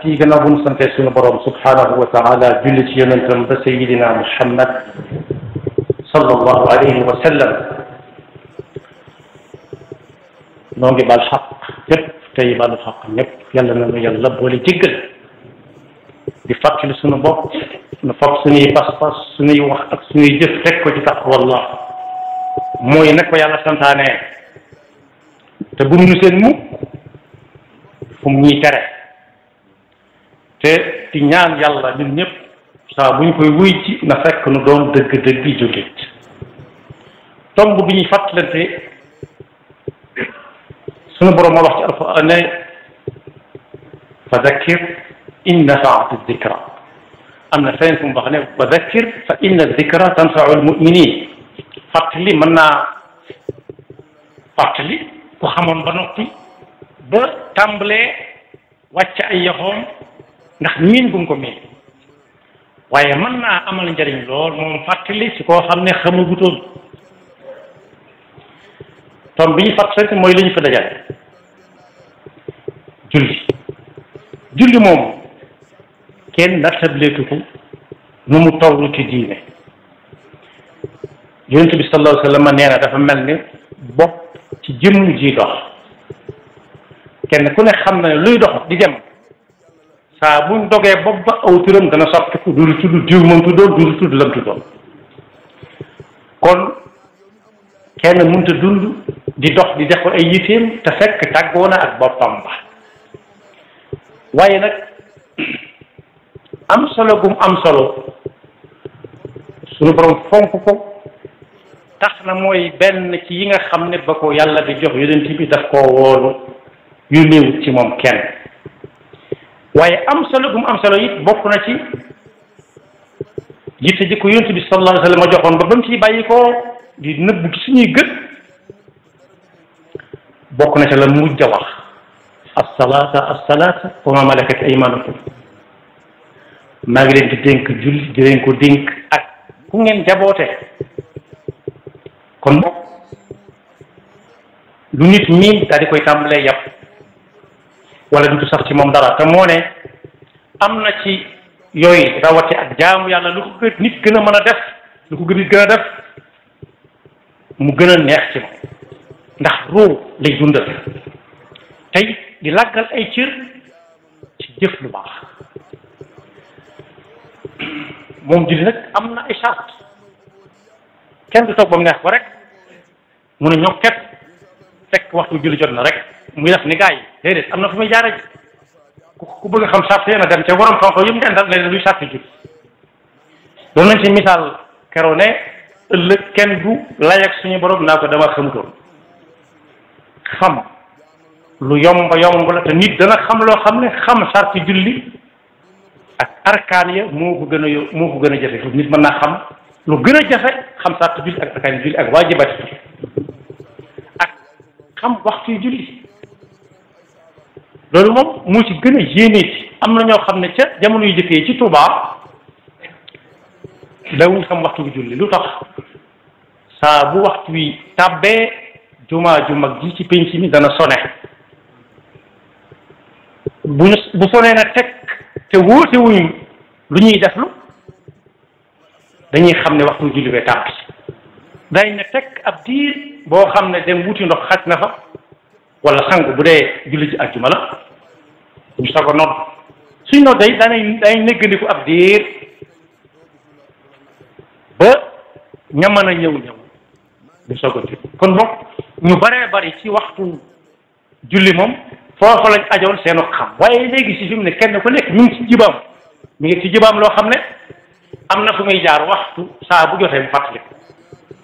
yi gannaaw bu ñu sante suñu borom subhanahu wa taala julli ci yonentam ba sayidina Muhammad sallallahu alayhi wa sallam noo ngi bal xaq ñëpp tey balu xaq ñëpp yàlla na nu yàlla boole jéggal di fàttali suñu bopp nu fab suñuy pas-pas suñuy wax ak suñuy jëf teg ko ci taqwallah mooy nag ko yàlla santaane te bu ñu seen mukk fu mu ñuy tere te di ñaan yàlla ñun ñëpp saa bu ñu koy wuy ci na fekk nu doon dëgg-dëgg jullit tomb bi ñuy fàttalante sunu borom moo wax ci alquran ne fa dakkir in nafaati dikra am na feneen fu mu wax ne fa dakkir fa inna dikra tanfau almuminin fàttali mën naa fàttali ku xamoon ba noppi ba tàmbalee wàcc ay yoxoom ndax miin bu mu ko miin waaye mën naa amal njëriñ lool moom fàttali si koo xam ne xamagutoon tom bi ñu fàttali mooy li ñu fa dajale julli moom kenn nattableetu ko nu mu toll ci diine yonent bi sallallahu alayhi wa sallam nee na dafa mel ni bopp ci jëmm ji dox kenn ku ne xam na ne luy dox di dem saa buñ dogee bopp ba aw turam dana soppiku du tudd diw moom tuddoon du tudd lam tuddoon kon kenn mënut a dund di dox di def ay yiteem te fekk tàggoo na ak boppam ba waaye nag am solo gum am solo sunu borom fonk ko tax na mooy benn ci yi nga xam ne ba ko yàlla di jox yonent bi daf koo woolu yu néew ci moom kenn waaye am solo gum am solo it bokk na ci yitte ji ko yonent bi sallallahu alayhi wa sallam joxoon ba mu ciy bàyyi ko di nëbbu ci suñuy gët bokk na ci la mujj a wax as-salaata wa ma malakat aymanukum maa ngi leen di dénk julli di leen ko dénk ak ku ngeen jaboote kon boog lu nit miin daal di koy tàmbalee yàpp wala du sax ci moom dara te moo ne am na ci yooyu rawati ak jaamu yàlla lu ko nit gën a mën a def lu ko nit gën a def mu gën a neex ci moom ndax ruu lay dundal tey di làggal ay cër ci jëf lu baax moom julli nag am na ay charte kenn du toog ba mu neex ko rek mu ne ñoo ket fekk waxtu julli jot na rek muy def ni gaa yi déedéet am na fu muy jaare ji ku bëgg a xam charte yi na dem ca borom xam-xam yëpp ngeen dal ne luy charte julli doon nañ ci misaal keroo ne ëllëg kenn du lay ak suñu borom naa ko dama xamutoon xam lu yomb la te nit dana xam loo xam ne xam charte julli ak arkaan ya moo ko gën a jafe nit mën naa xam lu gën a jafe xam charte julli ak arkaan julli ak waajibaat ak xam waxtu julli loolu moom moo ci gën a yéene ci am na ñoo xam ne ca jamono yu jëkkee ci Tuubaa dawuñ xam waxtu bi julli lu tax saa bu waxtu wi tàbbee jumaa ju mag ji ci penc mi dana sone bu sonee na teg te wóote wuñu lu ñuy deflu dañuy xam ne waxtu julli bee tàbbi dañ ne teg ab diir boo xam ne dem wuti ndox xaj na fa wala sangu bu dee julli ci àjjuma la ñu soog a nodd suñ nodd day dañ néggandiku ab diir ba ñaman a ñëw ñu soog a julli kon boog ñu baree bari ci waxtu julli moom foofu lañ ajoon seenu xam waaye léegi si fi mu ne kenn ku nekk mi ngi ci jibaam loo xam ne am na fu muy jaar waxtu saa bu jotee mu fàttali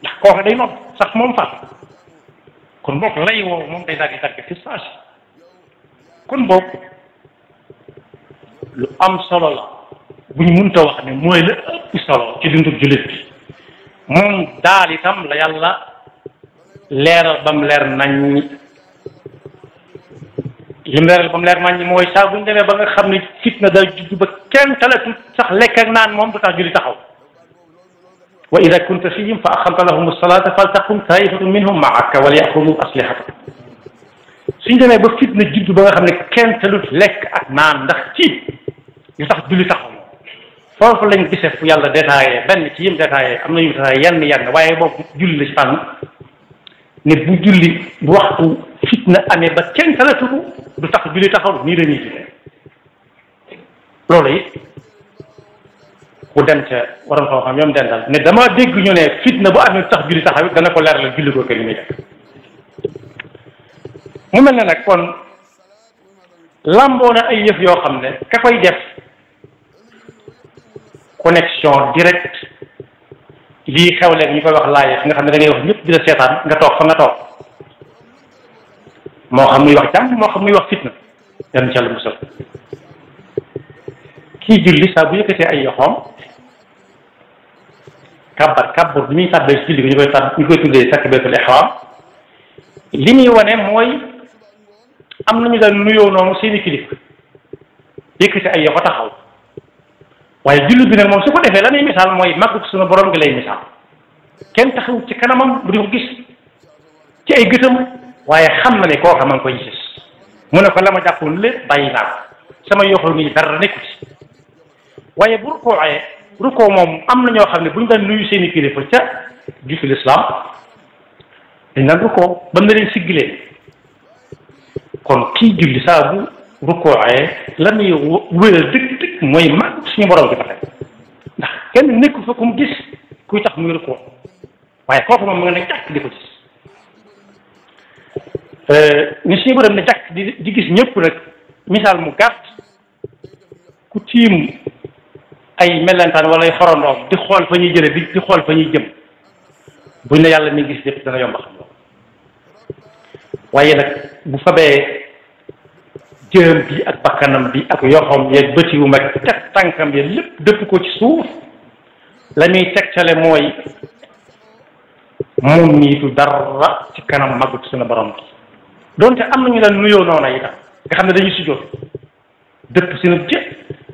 ndax kooku day nodd sax moom fàtt kon boog lay woow moom day daal di dagg fi saa si kon boog lu am solo la bu ñu mënta wax ne mooy la ëpp solo ci dundu jullit bi moom daal itam la yàlla leeral ba mu leer nañ lim leeral ba mu leer nañ mooy saa bu ñu demee ba nga xam ne fitna da juddu ba kenn talatu sax lekk ak naan moom du tax julli taxaw wa ida kunta fihim fa aqamta lahum as-salata faltaqum taifatun minhum ma'aka wal yaxudu aslihatahum suñ demee ba fitna juddu ba nga xam ne kenn talut lekk ak naan ndax ci yu tax julli taxaw foofu lañ gisee fu yàlla détaillé benn ci yim détaillé am na yu détaillé yenn waaye boobu julli la ci tànn ne bu julli bu waxtu fitna amee ba kenn talatutu du tax julli taxaw nii la ñuy jullee loolu it ku dem ca waroon koo xam ñoom dendal ne dama dégg ñu ne fitna bu amee tax julli taxaw it dana ko leeral julli ko kenn muy def mu mel ne nag kon lamboo na ay yëf yoo xam ne ka koy def connexion direct lii xew leen ñu koy wax live nga xam ne da ngay wax ñëpp di la seetaan nga toog fa nga toog moo xam muy wax jàmm moo xam muy wax fitna yan ci Yàlla musal kii julli saa bu yëkkatee ay yoxoom kàbbar bi muy tàbbee ci julli bi ñu koy tuddee takbiratul ihram li muy wane mooy am nañu daan nuyoo noonu seeni kilifa yëkkati ay yoxo taxaw waaye julli bi nag moom su ko defee la muy misaal mooy màggug suñu borom gi lay misaal kenn taxaw ci kanamam bu di ko gis ci ay gëtam waaye xam na ne koo xam nga koy gis mu ne ko la ma jàppoon lépp bàyyi naa ko sama yoxo nii dara nekku ci waaye bu rukkoo moom am na ñoo xam ne bu ñu daan nuyu seeni kilifa ca julli lislaam dañ daan rukkoo ba na leen siggilee kon kii julli saa bu rukkooxee la muy wéral dëgg mooy mag suñu borom bi taxe ndax kenn nekku fa ku mu gis kuy tax muy rukkoo waaye kooku moom mu nga ne jàkk di ko gis ni suñu borom ne jàkk di gis ñëpp nag misaal mu gàtt ku tiim ay mellentaan wala ay xorondoom di xool fa ñuy jële di xool fa ñuy jëm buñ ne yàlla mi gis lépp dana yomb xam loolu waaye nag bu fabee jëm bi ak bakkanam bi ak yoxom yeeg bëti wu mag teg tànkam ya lépp dëpp ko ci suuf la muy tegtale mooy moom niitu dara ci kanam magut suñu borom bi donte am nañu daan nuyoo noona itam nga xam ne dañuy sujjóot dëpp seen jë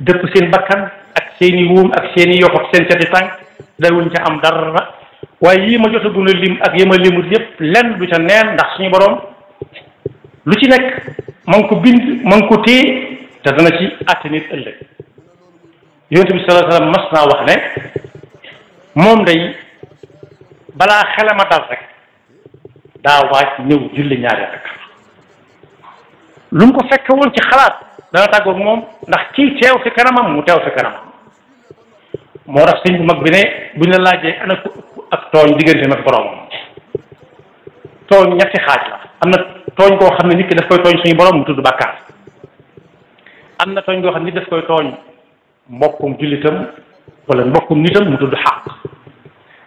dëpp seen bakkan ak seeni wuum ak seeni yox ak seen cati tànk dawuñ ca am dara waaye yii ma jotaguna lim ak yi ma limut yëpp lenn du ca neen ndax suñu borom lu ci nekk ma ngi ko bind ma ngi ko téye te dana ci àtte nit ëllëg yonent bi sallallahu alayhi wasallam mas naa wax ne moom day balaa xelama dal rek daa waaj ñëw julli ñaari rakka lu mu ko fekke woon ci xalaat dana tàggoog moom ndax kii teew fi kanamam mu teew fi kanamam moo tax sëñ bu mag bi ne buñ la laajee ana ko ak tooñ diggante nag boroomam tooñ ñetti xaaj la am na tooñ koo xam ne nit ki daf koy tooñ suñu borom mu tudd bàkkaar am na tooñ koo xam ne nit daf koy tooñ mbokkum jullitam wala mbokkum nitam mu tudd xaq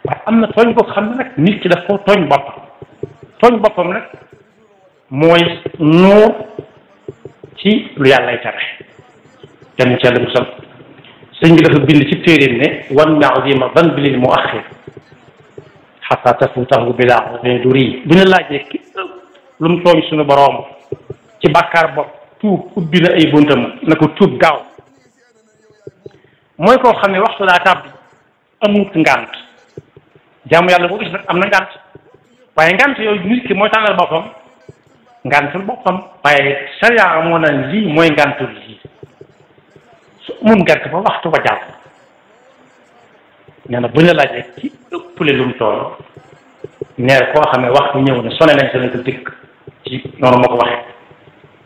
waaye am na tooñ koo xam ne nag nit ki daf ko tooñ boppam nag mooy nuur ci lu yàllay tere kenn ci yàlla musal sëñ bi dafa bind ci téeréem ne wan maadima dan bi lil mu axir xata tafutahu bila duri bu ñu laajee ki lu mu tooñ suñu boroom ci bàkkaar bopp tuub ubbi na ay buntam na ko tuub gaaw mooy koo xam ne waxtu daa tàbbi amut ngànt jaamu yàlla boo gis nag am na ngànt waaye ngànt yooyu nit ki mooy tànnal boppam ngàntul boppam waaye sariya moo naan lii mooy ngàntul lii su amul ngànt ba waxtu ba jàll nee na bu ñu la laajee ci ëppale lu mu toll neer koo xam ne waxtu ñëw ne sone nañ sone ko dikk ci noonu ma ko waxee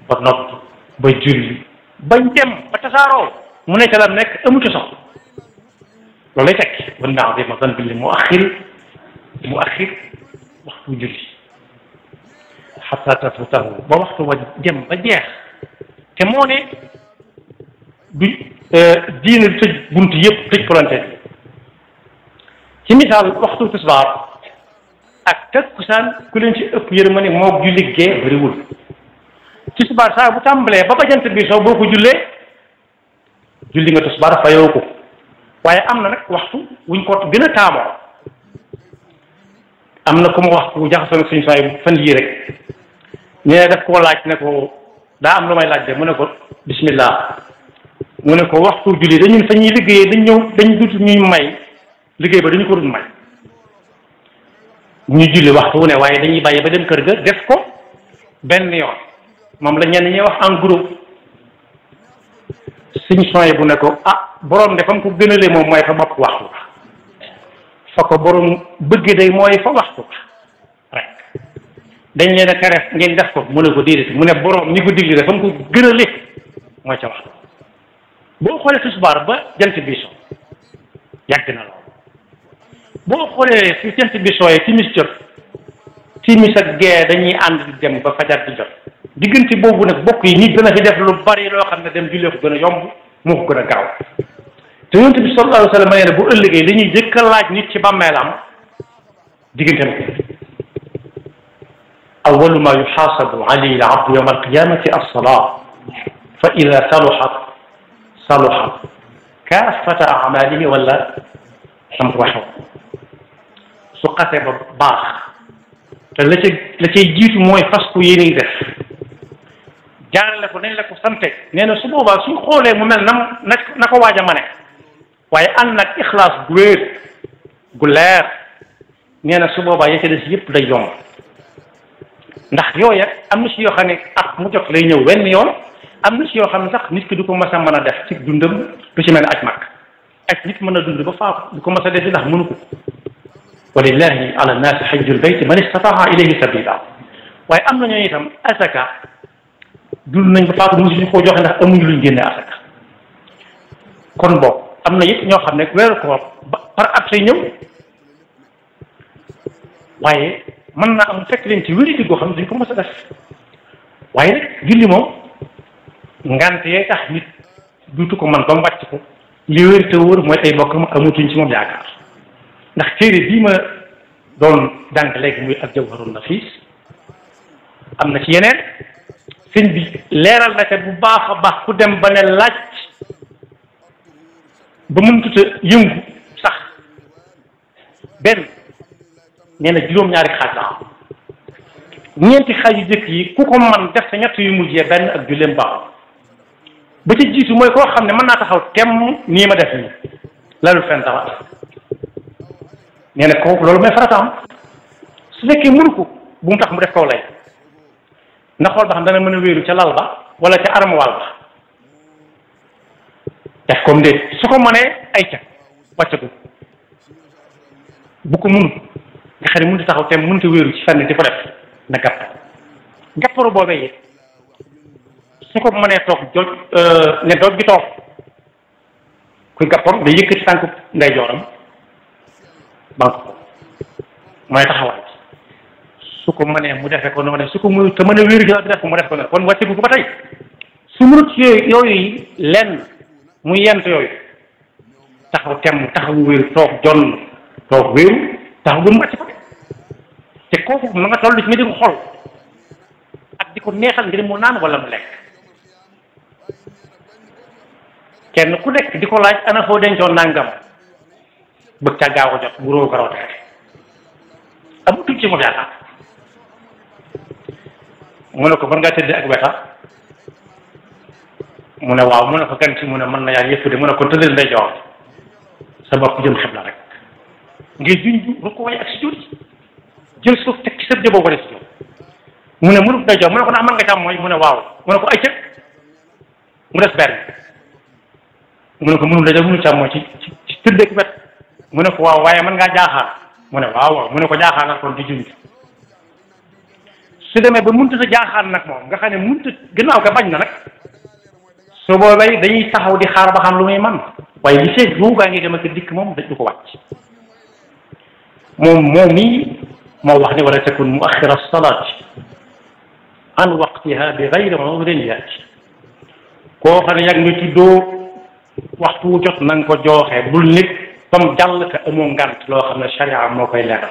ba nopp ba julli bañ dem ba tasaaroo mu nekk la nekk amutu soxla loolu lay tekki ban naaw de ma dan billi mu axir waxtu julli xataa tafutahu ba waxtu wa dem ba jeex te moo ne du diine tëj bunt yëpp tëj volonté ci misaal waxtu tisbaar ak takkusaan ku leen ci ëpp yërmande moo julli gee bëriwul tisbaar saa bu tàmbalee ba jant bi soo boo ko jullee julli nga tisbaar fayoo ko waaye am na nag waxtu wuñ ko gën a taamoo am na ku ma wax ku jaxasoo nag suñu saa fan yii rek ñee daf koo laaj ne ko daa am lu may laaj de mu ne ko bismillah mu ne ko waxtu julli dañu fa ñuy liggéeyee dañ dut ñuy may liggéey ba dañu ko dut may ñu julli waxtu wu ne waaye dañuy bàyyi ba dem kër ga def ko benn yoon moom la ñenn ñi wax en groupe suñu soye bu ne ko ah borom de fa mu ko gënalee moom mooy fa bopp waxtu fa ko borom bëgg day mooy fa waxtu rek dañ leen a tere ngeen def ko mu ne ko déedéet mu ne borom ñi ko digli de fa mu ko gënalee mooy ca waxtu boo xoolee tisbaar ba jant bi so yàgg na lool boo xoolee fi jant bi sooyee timis jot timis ak gee dañuy ànd di dem ba fajar di jot diggante boobu nag bokk yi nit dana fi def lu bari loo xam ne dem jullee ko gën a yomb moo ko gën a gaaw te yonent bi sallallahu alayhi wa sallam nee na bu ëllëgee li ñuy jëkk a laaj nit ci bàmmeelam diggante nag awwalu ma yuxaasabu alayhi al abdu yawma alqiyamati as-salaa fa ida saluhat kaafata amalihi wala xam waxew su xasee ba baax te la cay jiitu mooy fas ku yéene def jaarale ko nañ la ko sante nee na su boobaa suñ xoolee mu mel na ko waaj a mane waaye ànd nag ixlaas gu wéer gu leer nee na su boobaa ya ca des yëpp day yomb ndax yooya am na si yoo xam ne at mu jot lay ñëw wenn yoon am na si yoo xam ne sax nit ki du ko mas a mën a def ci dundam lu ci mel ne aj mag aj nit mën a dund ba faatu du ko mas a def ndax mënu ko walillahi ala nnaasi hajjul bayti man istataa ilayhi sabila waaye am na ñooñu itam asaka dund nañ ba faatu mësuñu koo joxe ndax amuñu luñ génne asaka kon boog am na it ñoo xam ne weeru koor par at say ñëw waaye mën naa am fekk leen ci wérité goo xam ne duñ ko mës a def waaye nag julli moom ngante yee tax nit duutu ko man ba mu wàcc ko li wérité wóor mooy ay bokkam amatuñ ci moom yaakaar ndax téere bii ma doon jàng léegi muy ak jawharun nafis am na ci yeneen sëñ bi leeral na te bu baax a baax ku dem ba ne laaj ba mënut a yëngu sax benn nee na juróom-ñaari xaaj la am ñeenti xaaj yu jëkk yi ku ko man def sa ñett yu mujjee benn ak julleem baaxul ba ci jiitu mooy koo xam ne mën naa taxaw temm nii ma def nii lalul fenn dara nee na kooku loolu mooy farataam su fekkee mënu ko bu mu tax mu def kaw lay na xool ba xam dana mën a wéeru ca lal ba wala ca armoire ba def comme déet su ko mënee ay ca wàcce ko bu ko mënu nga xam ne mënut a taxaw te mënut a wéeru ci fenn di ko def na gàpp gàpparu boobee it su ko mënee toog joj ne dooj gi toog kuy gàppam day yëkkati tànk nday jooram banque ko mooy taxawaay su ko mënee mu defee ko noonu su ko mënu te mën a wéeru ci def ko mu def ko noonu kon wàcce bu ko ba tey su mënut yooyu lenn muy yent yooyu taxaw temm taxaw wéeru toog wéeru taxaw bu mu wàcc ko te kooku na nga toll ci nga di ko xol ak di ko neexal ngir mu naan wala mu lekk kenn ku nekk di ko laaj ana foo dencoon nangam bëgg ca gaaw a jot bu róo garoo texe amutuñ ci moom yaakaar mu ne ko mën ngaa tëdd ak weta mu ne waaw mu ne ko gan ci mu ne mën na yaa yëpp de mu ne ko tëddal ndey joor sa bopp jëm xibla rek ngir juñ bu ko way ak si jur jël suuf teg ci sa jëboo ko def si jur mu ne mënut ndey joor mu ne ko ndax mën nga càmm mooy mu ne waaw mu ne ko ay cëg mu des benn mu ne ko mënul ndey joor mënul càmm mooy ci tëdd ak wet mu ne ko waaw waaye mën ngaa jaaxaar mu ne waaw mu ne ko jaaxaar nag kon di junj su demee ba mënut a jaaxaar nag moom nga xam ne mënut a gannaaw ga bañ na nag su boobay dañuy taxaw di xaar ba xam lu muy man waaye li seet ruugaa ngi dem ak dikk moom dañ ko wàcc moom mii moo wax ni wala takun muaxira salaati an waqtiha bi gayri udrin yaati koo xam ne yàgg nga tuddoo waxtu wu jot na nga ko jooxee bul nit comme jàll te amoo ngant loo xam ne sharia moo koy leeral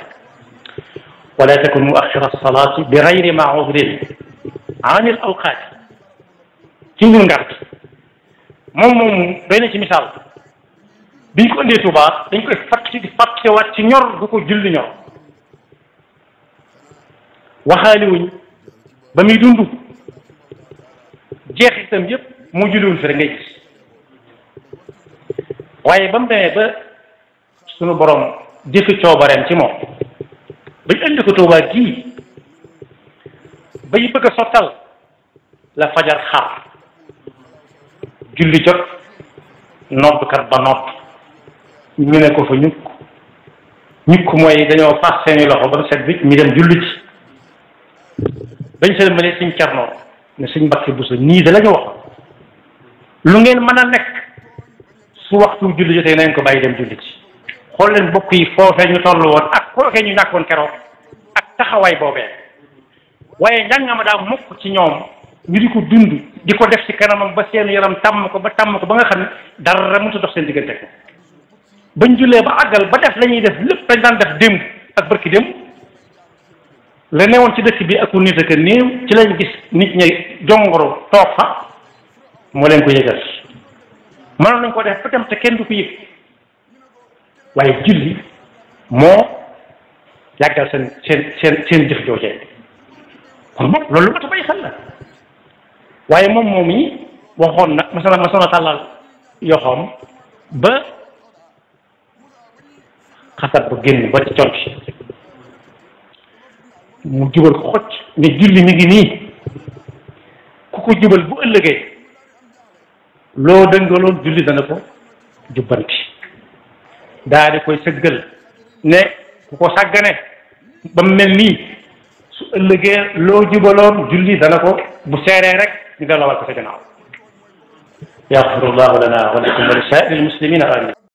wala takun muaxira salaati bi gayri ma udrin an il awqaati ci ñu ngant moom doy na ci misaal biñ ko indee Tuubaa dañ koy fàttewaat ci ñor gu ko julli ñor waxaaliwuñ ba muy dund jeexitam yëpp moo julliwuñ fi rek ngay gis waaye ba mu demee ba sunu borom jëfi coobareem ci moom bañ indi ko Tuubaa gii bay bëgg a sottal la fajar xar julli jot noddkat ba nodd ñu ne ko fa ñukk mooy dañoo fas seeni loxo ba set bi ñu dem julli ci dañ sëlmale Sëñ Cerno ne Sëñ Mbàkke Buso nii da la ñu wax lu ngeen mën a nekk su waxtu julli jotee nañ ko bàyyi dem julli ci xool leen bokk yi foofee ñu toll woon ak foofee ñu ñàkkoon keroog ak taxawaay boobee waaye njàngama daa mokk ci ñoom ñu di ko dund di ko def ci kanamam ba seen yaram tàmm ko ba nga xam ne dara mënut a dox seen diggante ko bañ jullee ba àggal ba def la ñuy def lépp dañ daan def démb ak barki démb la newoon ci dëkk bi ak nit ak néew ci lañ gis nit ñi jongoro toog fa moo leen ko yëgal mënoon nañ ko def ba dem te kenn du ko yëg waaye julli moo yàggal seen jëf joojee kon moom loolu lu ma ta bàyyi xel la waaye moom yi waxoon nag masana tàllal yoxoom ba xasat ba génn ba ci conc mu jubal ko xocc ne julli mi ngi nii ku ko jubal bu ëllëgee loo dëngaloon julli dana ko jubbanti daa di koy sëggal ne ku ko sàggane ba mu mel nii su ëllëgee loo jubaloon julli dana ko bu seeree rek ñu delloo wal ko sa gannaaw yaxfirullahu lana wa lakum wa li saa'iril muslimina amin